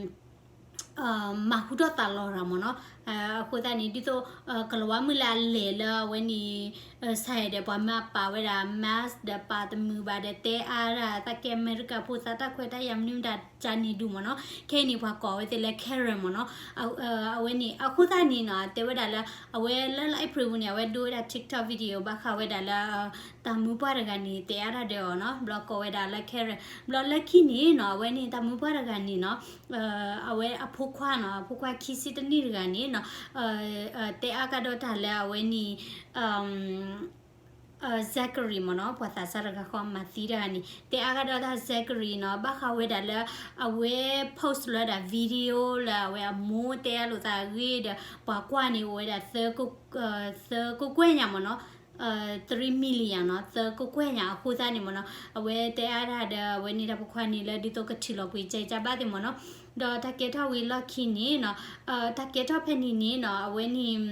မၤဟူထီၣ်သးလီၤတၢ်မ့ၢ်နီၤ, အဃိသတးန့ၣ် ဒ်သိး ကလၤဝါမုၣ်လၢအလဲၤလၢအဝဲန့ၣ် စဲဒီးပှၤမၤပာ်ဝဲဒၣ် mask ဒီးပာ်တမုာ်ဘၣ်ဒီး တဲအါဒၣ် သးကဲအမဲရကၤဖိသးတၢ်ခွဲးတၢ်ယာ်မနုၤမတၤ ကန့ၣ်ဒူၣ်မ့ၢ်နီၤ, ခဲအံၤန့ၣ် ပှၤကိးဝဲသ့ၣ်လၢ Karen မ့ၢ်နီၤ, အဝဲန့ၣ် အဃိသတးန့ၣ်နီၤ တဲဝဲဒၣ်လၢ အဝဲလၢလါ April ပူၤန့ၣ် အဝဲဒိဝဲဒၣ် TikTok video ဘၣ်ဃးဝဲဒၣ်လၢ တၢ်မုၢ်ပှၢ်တဂၤန့ၣ် တဲအါဒၣ်ဒီးအီၤနီၤ, ဘျီကိးဝဲဒၣ်လၢ Karen, ဘျီလၢခံန့ၣ်နီၤ အဝဲန့ၣ် တၢ်မုၢ်ပှၢ်တဂၤန့ၣ်နီၤ အဝဲအဖိခွါနီၤ အဖိခွါခံဆံတနံၣ်တဂၤန့ၣ်နီၤ တဲအါကဒီးတၢ်လၢအဝဲန့ၣ် Zachary မ့ၢ်နီၤ ပှၤသးစၢ်တဂၤဃီမၤသံတဂၤန့ၣ် တဲအါကဒီးတၢ် Zachary နီၤ ဘၣ်ဃးဝဲဒၣ်လၢ အဝဲ post လၢဒၣ် video လၢအဝဲအမိၢ်တဲအါလိာ်သးအဂ့ၢ်ဒီး ပှၤကွၢ်န့ၣ်အိၣ်ဝဲဒၣ် သၢကကွဲၢ်ညါမ့ၢ်နီၤ three million နီၤ သၢကကွဲၢ်ညါအဃိသတးန့ၣ်မ့ၢ်နီၤ အဝဲတဲအါဒၣ်ဒီး အဝဲန့ၣ်တၢ်ဖိခွါန့ၣ်လၢဒ်သိးကထံၣ်လီၤကွံာ်ကဲကဘၣ်သ့ၣ်မ့ၢ်နီၤ ဒီးတၢ်ကဲထီၣ်ဝံၤလီၢ်ခံန့ၣ်နီၤ တၢ်ကဲထီၣ်ဖဲန့ၣ်န့ၣ်နီၤ အဝဲန့ၣ်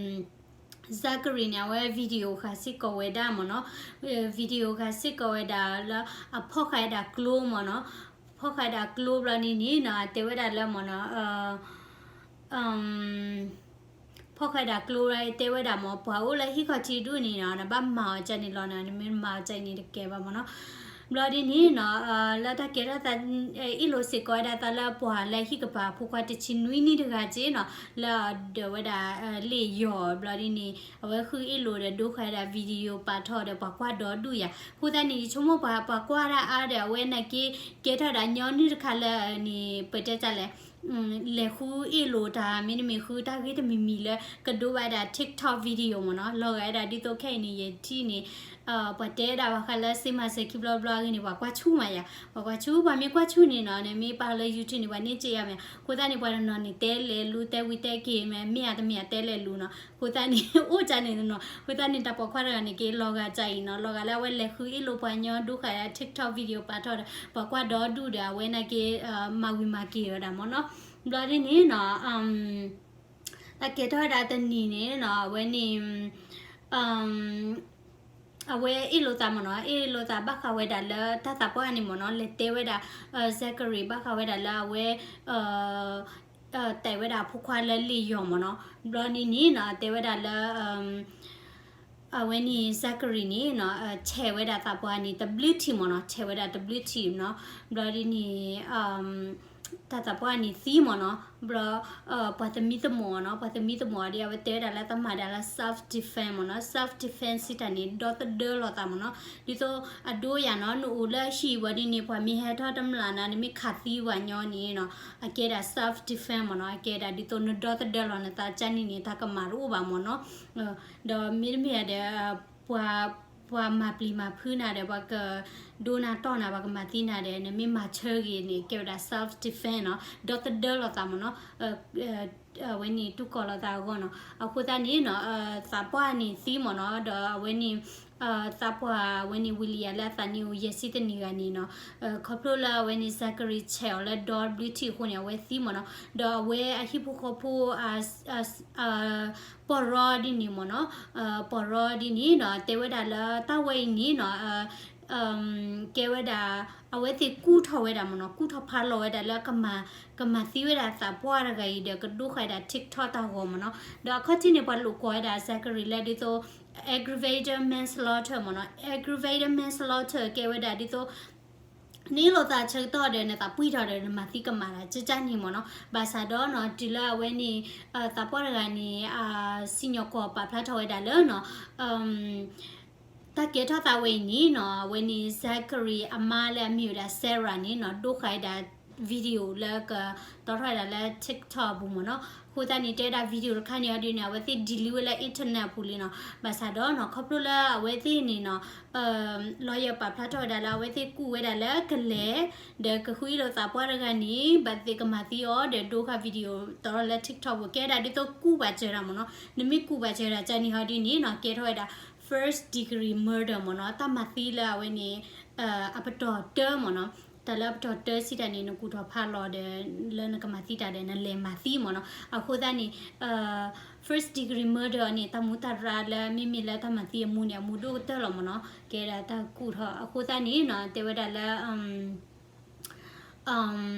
Zachary န့ၣ် အဝဲ video ဃာ်စ့ၢ်ကီးဝဲဒၣ်မ့ၢ်နီၤ video ဃာ်စ့ၢ်ကီးဝဲဒၣ်လၢ အဖီၣ်ဃာ်ဝဲဒၣ်ကျိမ့ၢ်နီၤ ဖီၣ်ဃာ်ဝဲဒၣ်ကျိဘျီန့ၣ်န့ၣ်နီၤ တဲဝဲဒၣ်လၢမ့ၢ်နီၤ ဖီၣ်ဃာ်ဝဲဒၣ်ကျိ တဲဝဲဒၣ်မ့ၢ် ပှၤအိၣ်လၢဟံၣ်ခီၣ်ထံးဒူၣ်န့ၣ်နီၤ နဘၣ်မၤအီၤကန့ၣ်လီၤနီၤ နမ့ၢ်မၤအီၤကန့ၣ်တကဲဘၣ်မ့ၢ်နီၤ ဘျီဒ်န့ၣ်နီၤ လၢတၢ်ကဲထီၣ်သး အ့ၣ်လိာ်စ့ၢ်ကီးဝဲဒၣ်သးလၢပှၤလၢဟံၣ်ကပၤဖိခွါတဆံနွံနံၣ်တဂၤက့နီၤ လၢအဒၢးဝဲဒၣ်လ့ၣ်ယီၤ ဘျီဒ်န့ၣ် အဝဲဃုအ့ၣ်လိာ်ဒီးဒိဃာ်ဝဲဒၣ် video ပာ်ထီၣ်ဒီးပှၤကွၢ်ဒီဒူၣ်ယၤ အဃိသတးန့ၣ် ယဆိကမိၣ်ပှၤ ပှၤကွၢ်တၢ်အါဒီး အဝဲန့ၣ်က့ ကဲထီၣ်ဝဲဒၣ်ညီနုၢ်တခါလၢန့ၣ် ပတဲတၢ်လဲၣ် လဲၤဃုအ့ၣ်လိာ်တၢ် မ့တမ့ၢ်ဃုတၢ်ဂ့ၢ်တမံၤမံၤလၢကဒိဘၣ်ဝဲဒၣ် TikTok video မ့ၢ်နီၤ လီၤဂာ်ဝဲဒၣ်ဒ်သိးခဲအံၤန့ၣ် ယထံၣ်န့ၣ် ပှၤတဲဒၣ်ဘၣ်ဃးလၢစ့မၤစၢၤခံဘျီဘျီအဂ့ၢ်န့ၣ် ပှၤကွၢ်ဆူၣ်မးယၤ ပှၤကွၢ်ဆူၣ် ပှၤမ့ၢ်ကွၢ်ဆူၣ်န့ၣ်နီၤ နမ့ၢ်ပာ်လၢ YouTube န့ၣ် ပှၤန့ၢ်စ့ယၤမး အဃိသတးန့ၣ် ပှၤတနီၤန့ၣ် တဲလဲၤလူ တဲဝံၤတဲက့ၤမး မ့ၢ်အတမ့ၢ်အတဲလဲၤလူနီၤ အဃိသတးန့ၣ် အိၣ်ကၢန့ၣ်တနီၤ အဃိသတးန့ၣ် တၢ်ပိာ်ခွါတဂၤန့ၣ်က့ လီၤဂာ်ကၢအံၤနီၤ လီၤဂာ်လၢအဝဲလဲၤဃုအ့ၣ်လိာ်ပှၤညီ ဒိဃာ် TikTok video ပာ်ထီၣ်ဒီး ပှၤကွၢ်ဒီဒူၣ်ဒီး အဝဲန့ၣ်က့ မၤဝံၤမၤက့ၤဝဲဒၣ်မ့ၢ်နီၤ ဘျီဒ်န့ၣ်နီၤ တၢ်ကဲထီၣ်ဝဲဒၣ်တနံၤန့ၣ်နီၤ အဝဲန့ၣ် အဝဲအ့ၣ်လိာ်သးမ့ၢ်နီၤ အ့ၣ်လိာ်သးဘၣ်ဃးဝဲဒၣ်လၢတၢ်သးပှၢ်န့ၣ်မ့ၢ်နီၤ လဲၤတဲဝဲဒၣ် Zachary ဘၣ်ဃးဝဲဒၣ်လၢအဝဲ တဲဝဲဒၣ်အဖိခွါလၢလ့ၣ်ယီၤမ့ၢ်နီၤ ဘျီဒ်န့ၣ်နီၤ တဲဝဲဒၣ်လၢ အဝဲန့ၣ် Zachary န့ၣ်နီၤ ဆဲးဝဲဒၣ်သးပှၢ်န့ၣ် တဘျုးထံၣ်မ့ၢ်နီၤ ဆဲးဝဲဒၣ်တဘျုးထံၣ်နီၤ ဘျီဒ်န့ၣ် တၢ်သးပှၢ်န့ၣ်သံမ့ၢ်နီၤ ဘျီ ပှၤသမံသမိးနီၤ ပှၤသမံသမိးအီၤဒီး အဝဲတဲဝဲဒၣ်လၢတၢ်မၤဒၣ်လၢ self defense မ့ၢ်နီၤ self defense စံးတၢ်န့ၣ် ဒီသဒၢလီၤသးမ့ၢ်နီၤ ဒ်သိးအဒိယၤနီၤ နအိၣ်လၢဟံၣ်ဝဲဒ်န့ၣ် ပှၤမ့ၢ်ဟဲထီၣ်တမျၢ်နၤ နမ့ၢ်ခးသံပှၤညီန့ၣ်နီၤ အကဲဒၣ် self defense မ့ၢ်နီၤ အကဲဒၣ်ဒ်သိးနဒီသဒၢလီၤနသးကၢန့ၣ်န့ၣ် တၢ်ကမၣ်တအိၣ်ဘၣ်မ့ၢ်နီၤ ဒီးမ့တမ့ၢ်ဒီး ပှၤ ပှၤမၤပျံၤမၤဖုးနၤဒီး ပှၤကဒိနၤတီၢ်နၤ ပှၤကမၤသံနၤဒီး နမ့ၢ်မၤဆၢဂ့ၤန့ၣ် ကဲဝဲဒၣ် self defense နီၤ ဒီသဒၢလီၤသးမ့ၢ်နီၤ အဝဲန့ၣ်တူၢ်ကီၤလီၤသးအဂီၢ်နီၤ အဃိသတးန့ၣ်နီၤ သးပှၢ်န့ၣ်သံမ့ၢ်နီၤ ဒီးအဝဲန့ၣ် သးပှၢ်ဝဲန့ၣ် ဝံၤလံယၤလၢအသးန့ၣ် အိၣ်ယဲၢ်ဆံတနံၣ်ဂၤန့ၣ်နီၤ ခီဖျိလၢအဝဲန့ၣ် Zachary ဆဲးအီၤလၢဒီဘျုးထံၣ်အဃိန့ၣ် အဝဲသံမ့ၢ်နီၤ ဒီးအဝဲအဟံၣ်ဖိဃီဖိ ပီၢ်ရီဒ်န့ၣ်မ့ၢ်နီၤ ပီၢ်ရီဒ်န့ၣ်နီၤ တဲဝဲဒၣ်လၢတၢ်ဝဲအံၤန့ၣ်နီၤ ကဲဝဲဒၣ် အဝဲသ့ၣ်ကူၣ်ထီၣ်ဝဲဒၣ်မ့ၢ်နီၤ ကူၣ်ထီၣ်ဖးလီၤဝဲဒၣ်လၢ ကမၤသံဝဲဒၣ်သးပှၢ်တဂၤအံၤဒီး ကဒိဃာ်ဝဲဒၣ် TikTok တၢ်ဂီၤမ့ၢ်နီၤ ဒီးအခီၣ်ထံးန့ၣ် ပှၤလိာ်ကွီၢ်ဝဲဒၣ် Zachary လၢဒ်သိး aggravated manslaughter မ့ၢ်နီၤ aggravated manslaughter ကဲဝဲဒၣ်ဒ်သိး နအ့ၣ်လိာ်သးဆၢကတီၢ်ဒီး နသးပှံၢ်ထီၣ်ဒီး နမၤသံကမၣ်တၢ် ကၢန့ၣ်မ့ၢ်နီၤ ဘၣ်ဆၣ်ဒီးနီၤ တုၤလၢအဝဲန့ၣ် သးပှၢ်တဂၤန့ၣ် စံၣ်ညီၣ်ကွီၢ်ပာ်ဖျါထီၣ်ဝဲဒၣ်လၢနီၤ တၢ်ကဲထီၣ်သးဝဲအံၤန့ၣ်နီၤ အဝဲန့ၣ် Zachary အမါလၢအမံၤဝဲဒၣ် Sarah န့ၣ်နီၤ ဒိဃာ်ဝဲဒၣ် video လၢကတီၤထီၣ်ဝဲဒၣ်လၢ TikTok အပူၤမ့ၢ်နီၤ အဃိသတးန့ၣ် တဲဝဲဒၣ် video တခါန့ၣ်အီၤဒ်န့ၣ် အဝဲသ့ၣ် delete ဝဲလၢ internet အပူၤလံနီၤ ဘၣ်ဆၣ်ဒီးနီၤ ခီဖျိလၢအဝဲသ့ၣ်န့ၣ်နီၤ lawyer ပာ်ဖျါထီၣ်ဝဲဒၣ်လၢ အဝဲသ့ၣ်ကူၣ်ဝဲဒၣ်လၢကလဲၤ ဒီးကဃုအ့ၣ်လိာ်သးပှၢ်တဂၤန့ၣ် ဘၣ်သ့ၣ်ကမၤသံအီၤဒီးဒိဃာ် video တီၤထီၣ်လၢ TikTok ပူၤ ကဲဒၣ်ဒ်သိးကူၣ်ပာ်စၢၤတၢ်မ့ၢ်နီၤ နမ့ၢ်ကူၣ်ပာ်စၢၤတၢ်ကၢန့ၣ်အီၤဒ်န့ၣ်နီၤ ကဲထီၣ်ဝဲဒၣ် first degree murder မ့ၢ်နီၤ တၢ်မၤသံလၢအဝဲန့ၣ် အပတီၢ်တၢမ့ၢ်နီၤ တၢ်လၢအပတီၢ်တၢစံးတၢ်န့ၣ် နကူၣ်ထီၣ်ဖးလီၤဒီး လၢနကမၤသံတၢ်ဒီး နလဲၤမၤသံမ့ၢ်နီၤ အဃိသတးန့ၣ် first degree murder န့ၣ် တၢ်မူတၢ်ရၢလၢမ့မ့ၢ်လၢတၢ်မၤသံအမူန့ၣ် အမူဒိၣ်ကတၢၢ်လီၤမ့ၢ်နီၤ ကဲဒၣ်တၢ်ကူၣ်ထီၣ် အဃိသတးန့ၣ်နီၤ တဲဝဲဒၣ်လၢ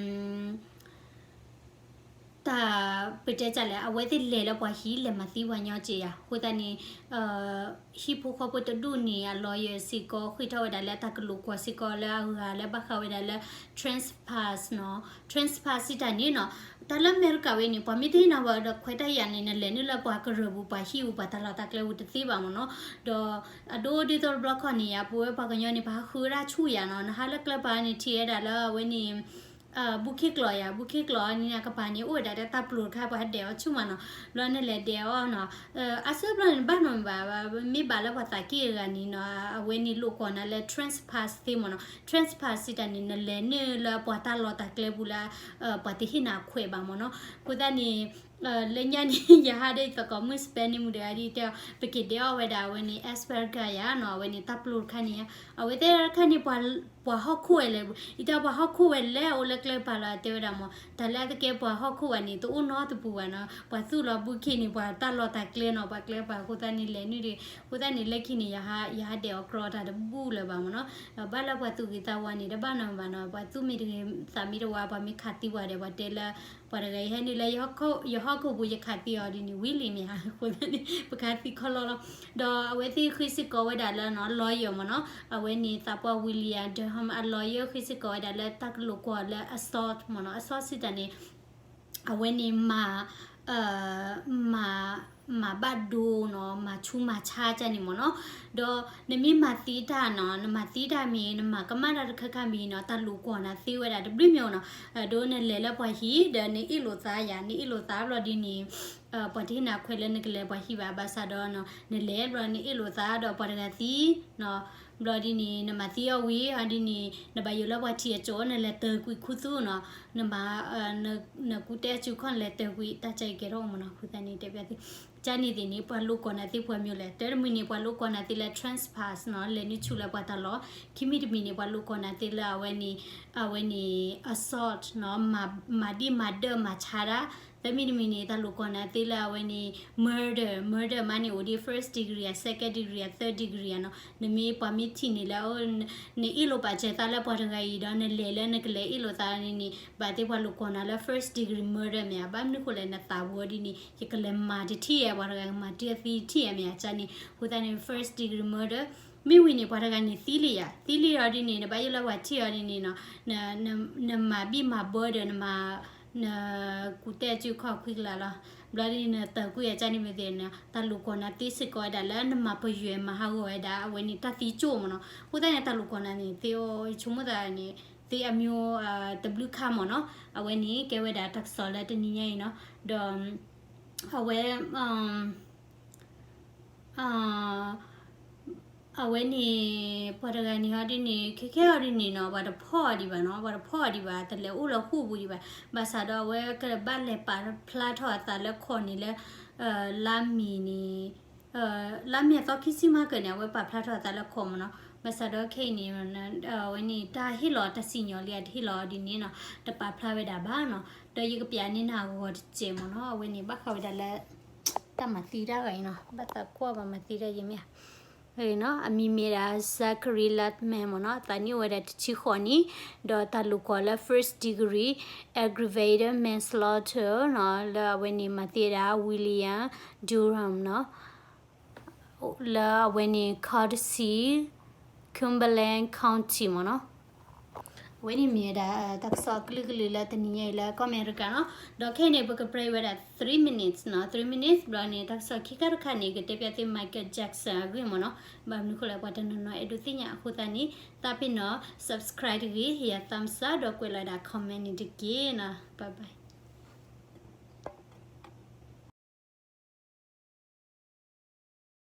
တၢ်ပတဲတၢ်လဲၣ် အဝဲသ့ၣ်လဲၤလၢပှၤဟံၣ် လဲၤမၤသံပှၤညီက့ယၤ အဃိသတးန့ၣ် ဟံၣ်ဖိဃီဖိတဒူၣ်န့ၣ် အ lawyer စ့ၢ်ကီး ဃ့ထီၣ်ဝဲဒၣ်လၢတၢ်ကလိာ်ကွီၢ်စ့ၢ်ကီးလၢအဂၤလၢဘၣ်ဃးဝဲဒၣ်လၢ trespass နီၤ trespass စံးတၢ်န့ၣ်နီၤ တၢ်လၢအမဲရကၤဝဲန့ၣ် ပှၤမ့ၢ်တဟ့ၣ်နၤဝဲဒီးခွဲးတၢ်ယာ်န့ၣ် နလဲၤနုာ်လၢပှၤကရၢၢ်ပူၤ ပှၤဟံၣ်ပူၤ ပှၤတၢ်လီၢ်တၢ်ကျဲပူၤတသ့ဘၣ်မ့ၢ်နီၤ ဒီးအဒိဒ်သိးတဘျီခီန့ၣ် ပဝဲပှၤကညီန့ၣ် ပဟးဃုဝဲဒၣ်ဆူၣ်ယၤနီၤ နဟးလၢကျဲပၤန့ၣ် ထံၣ်ဝဲဒၣ်လၢအဝဲန့ၣ် ဘူးခ့ကျိးယၤ ဘူးခ့ကျိးန့ၣ် ကပၤန့ၣ် အိၣ်ဝဲဒၣ်လၢတၢ်ပျိာ်တခါ ပှၤဟဲဒဲးအီၤဆူၣ်မးနီၤ ဘျီနလဲၤဒဲးအီၤနီၤ အဆၢဘျီန့ၣ် နဘၣ်နီၣ်မ့ၢ်ဘၣ် မ့ၢ်ဘၣ်လၢပှၤသးက့ၣ်တဂၤန့ၣ်နီၤ အဝဲန့ၣ်လိာ်ကွီၢ်နၤလၢ trespass သ့မ့ၢ်နီၤ trespass စံးတၢ်န့ၣ် နလဲၤနုာ်လၢပှၤတၢ်လီၢ်တၢ်ကျဲပူၤလၢ ပှၤတဟ့ၣ်နၤခွဲးဘၣ်မ့ၢ်နီၤ အဃိသတးန့ၣ် လၢညါန့ၣ် ယဟးဒီးယသကိးမုၣ် Spanish မုၣ်တဂၤဒ်တဲအီၤ ပက့ၤဒဲးအီၣ်ဝဲဒၣ်အဝဲန့ၣ် Asperger ယၤနီၤ အဝဲန့ၣ်တၢ်ပျိာ်တခါန့ၣ် အဝဲသ့ၣ်တခါန့ၣ် ပှၤဟီၣ်ခိၣ်ဝဲလဲၣ် ယတဲပှၤဟီၣ်ခိၣ်ဝဲလဲၣ် အိၣ်လၢကျဲပၤလီၤ တဲဝဲဒၣ်မ့ၢ် တၢ်လၢအသကဲပှၤဟီၣ်ခိၣ်ဝဲန့ၣ် တအိၣ်နီတပူၤဘၣ်နီၤ ပှၤသူၣ်လီၤဘူးခ့န့ၣ် ပှၤတၢ်လီၢ်တၢ်ကျဲနီၤ ပှၤကျဲပၤအဃိသတးန့ၣ် လဲၤနုာ်ဒံး အဃိသတးန့ၣ် လၢခံန့ၣ် ယဟးဒဲးအီၤကြီတၢ်တဘူၣ်လၢၤဘၣ်မ့ၢ်နီၤ ဘၣ်လၢပှၤသူၣ်ဂ့ၤသးဝါန့ၣ် တဘၣ်နီတမံၤဘၣ်နီၤ ပှၤသူၣ်မ့ၢ်တဂ့ၤသးမ့ၢ်တဝါ ပှၤမ့ၢ်ခးသံပှၤဒီး ပှၤတဲလၢ ပှၤတဂၤအံၤဟဲနုာ်လၢယဟီၣ်ခိၣ် ယ ဟီၣ်ခိၣ်ပူၤ ယခးသံအီၤဒ်န့ၣ် ဝံၤလံမ့ၢ်ဧါ, အဃိသတးန့ၣ် ပခးသံခီလီၤလီၤ. ဒီးအဝဲသ့ၣ်ဃ့စ့ၢ်ကီးဝဲဒၣ်လၢနီၤ lawyer မ့ၢ်နီၤ, အဝဲန့ၣ်သးပှၢ် William Durham အ lawyer ဃ့စ့ၢ်ကီးဝဲဒၣ်လၢတၢ်ကလိာ်ကွီၢ်လၢ assault မ့ၢ်နီၤ, assault စံးတၢ်န့ၣ် အဝဲန့ၣ်မၤ မၤ မၤဘၣ်ဒိနီၤ, မၤဆူးမၤဆါကန့ၣ်မ့ၢ်နီၤ. ဒီးနမ့ၢ်မၤသံတၢ်နီၤ, နမၤသံတၢ်မ့ၢ် နမၤကမၣ်တၢ်တခါခါမ့ၢ်နီၤ, တၢ်လိာ်ကွီၢ်နၤသ့ဝဲဒၣ်တဘျုးမ့ၢ်နီၤ. ဒီးနလဲၤလၢပှၤဟံၣ် ဒီးနအ့ၣ်လိာ်သးယၤ, နအ့ၣ်လိာ်သးဘျီဒ်န့ၣ် ပှၤတဟ့ၣ်နၤခွဲးလၢနကလဲၤပှၤဟံၣ်ဘၣ်, ဘၣ်ဆၣ်ဒီး နလဲၤဘျီနအ့ၣ်လိာ်သးဒီးပှၤတဂၤသံ ဘျီဒ်န့ၣ် နမၤသံအီၤဝံၤအီၤဒ်န့ၣ် နဘၣ်ယိၣ်လၢပှၤထံၣ်အကၠိ နလဲၤတၢၤကွံာ်ခူသူၣ်နီၤ, နမၤ နကူတဲစုခီၣ် နလဲၤတၢၤကွံာ် တၢ်ကဲကဲထီၣ်မ့ၢ်နီၤ. အဃိသတးန့ၣ် တဲဘၣ်သု ကန့ၣ်သ့ၣ်န့ၣ် ပှၤလိာ်ကွီၢ်နၤသ့ပှဲၤမံၤလဲၣ်. တၢ်တမံၤန့ၣ် ပှၤလိာ်ကွီၢ်နၤသ့လၢ trespass နီၤ, လဲၤနုာ်ဆူၣ်လၢပှၤတၢ်လီၢ်. ခံမံၤတမံၤန့ၣ် ပှၤလိာ်ကွီၢ်နၤသ့လၢအဝဲန့ၣ် အဝဲန့ၣ် assault နီၤ, မၤဒံၣ်မၤဒၢၣ်မၤဆါတၢ်. သၢမံၤတမံၤန့ၣ် တၢ်လိာ်ကွီၢ်နၤသ့လၢအဝဲန့ၣ် murder, murder မးန့ၣ်အိၣ်ဒ် first degree ဧါ, second degree ဧါ, third degree ဧါနီၤ. နမ့ၢ်ပှၤမ့ၢ်ထံၣ်န့ၣ်လၢ နအ့ၣ်လိာ်ပာ်စၢၤသးလၢပှၤတဂၤအံၤဒီး နလဲၤလၢနကလဲၤအ့ၣ်လိာ်သးန့ၣ်န့ၣ် ဘၣ်သ့ၣ်ပှၤလိာ်ကွီၢ်နၤလၢ first degree murder မ့ၢ်ဧါ. ဘၣ်မနုၤဃိလဲၣ် နသးဝံၤဒ်န့ၣ် ယကလဲၤမၤတထံၣ်ဧါ, ပှၤတဂၤကမၤတံၢ်အသံတထံၣ်ဧါ မ့ၢ်ဧါန့ၣ်. အဃိသတးန့ၣ် first degree murder မ့ၢ်ဝံၤန့ၣ် ပှၤတဂၤန့ၣ်သံလံဧါ, သံလံအီၤဒ်န့ၣ် နဘၣ်ယိၣ်လၢပှၤထံၣ်အီၤဒ်န့ၣ်နီၤ, နမၤဘံၣ်မၤဘၢဒီး နမၤ နကူတဲစုခီၣ်ခွံကလးလီၤ. ဘျီဒ်န့ၣ် နတၢၤကွံာ်အကန့ၣ်မ့ၢ်သ့ၣ်န့ၣ် တၢ်လိာ်ကွီၢ်နၤသ့စ့ၢ်ကီးဝဲဒၣ်လၢနမၤပယွဲမၤဟးဂီၤဝဲဒၣ် အဝဲန့ၣ်တၢ်သံကၠိၣ်မ့ၢ်နီၤ. အဃိသတးန့ၣ် တၢ်လိာ်ကွီၢ်နၤန့ၣ် သ့အိၣ် ယဆိကမိၣ်သးန့ၣ် သ့အမျိုးတဘျုးခါမ့ၢ်နီၤ. အဝဲန့ၣ် ကဲဝဲဒၣ်တၢ်ကစီၣ်လၢတနံၤညါအံၤနီၤ. ဒီး အဝဲ အဝဲန့ၣ် ပှၤတဂၤန့ၣ်ဟီဒ်န့ၣ် ခဲခဲအီၤဒ်န့ၣ်နီၤ ပှၤတဖီၣ်အီၤဒံးဘၣ်နီၤ, ပှၤတဖီၣ်အီၤဒံးဘၣ်, တလဲၤအိၣ်လၢဃိာ်ပူၤဒံးဘၣ်. ဘၣ်ဆၣ်ဒီးအဝဲကဘၣ်လဲၤ ပာ်ဖျါထီၣ်အသးလၢ court န့ၣ်လၢ လါမ့ၤန့ၣ် လါမ့ၤအသီခံဆံမးကၢၢ်န့ၣ် အဝဲပာ်ဖျါထီၣ်အသးလၢ court မ့ၢ်နီၤ. ဘၣ်ဆၣ်ဒီးခဲအံၤန့ၣ် အဝဲန့ၣ် တၢ်ဟ့ၣ်လီၤတၢ်စံၣ်ညီၣ်လံ အတဟ့ၣ်လီၤအီၤဒ်န့ၣ်နီၤ, တပာ်ဖျါဝဲဒၣ်ဘၣ်နီၤ. ဒီးယကပျးန့ၢ်နၤအဂီၤတစဲးမ့ၢ်နီၤ. အဝဲန့ၣ် ဘၣ်ဃးဝဲဒၣ်လၢ တၢ်မၤသံတၢ်ဂၤအံၤနီၤ, ဘၣ်သးကွၢ်ဘၣ်မၤသံတၢ်ယမ့ၢ်ဧါ. အမံၤမ့ၢ်ဒၣ် Zachary Latham မ့ၢ်နီၤ, အသးနံၣ်အိၣ်ဝဲဒၣ်တဆံဃိးနံၣ်, ဒီးတၢ်လိာ်ကွီၢ်လၢ first degree aggravated manslaughter နီၤ, လၢအဝဲန့ၣ်မၤသံဝဲဒၣ် William Durham နီၤ, လၢအဝဲန့ၣ် Cardis, Cumberland County မ့ၢ်နီၤ. အဝဲန့ၣ်မ့ၢ်ဝဲဒၣ် တၢ်ကစီၣ်အကလုာ်ကလုာ်လၢတနံၤညါအံၤလၢကီၢ်အမဲရကၤနီၤ. ဒီးခဲအံၤန့ၣ် ပက break ဝဲဒၣ် three minutes နီၤ, three minutes ဘျီန့ၣ် တၢ်ကစီၣ်ခံခါတခါန့ၣ် ကတဲပၠးသု Michael Jackson အဂ့ၢ်မ့ၢ်နီၤ. ဘၣ်မနုၤဃိလဲၣ် ပှၤတနီၤနီၤအဲၣ်ဒိးသ့ၣ်ညါအဃိသတးန့ၣ် သးပ့ၤနီၤ subscribe တဂ့ၤ, ဟ့ၣ်ယၤ thumbs up ဒီးကွဲးလီၤဝဲဒၣ် comment န့ၣ်တက့ၢ်နီၤ. Bye bye.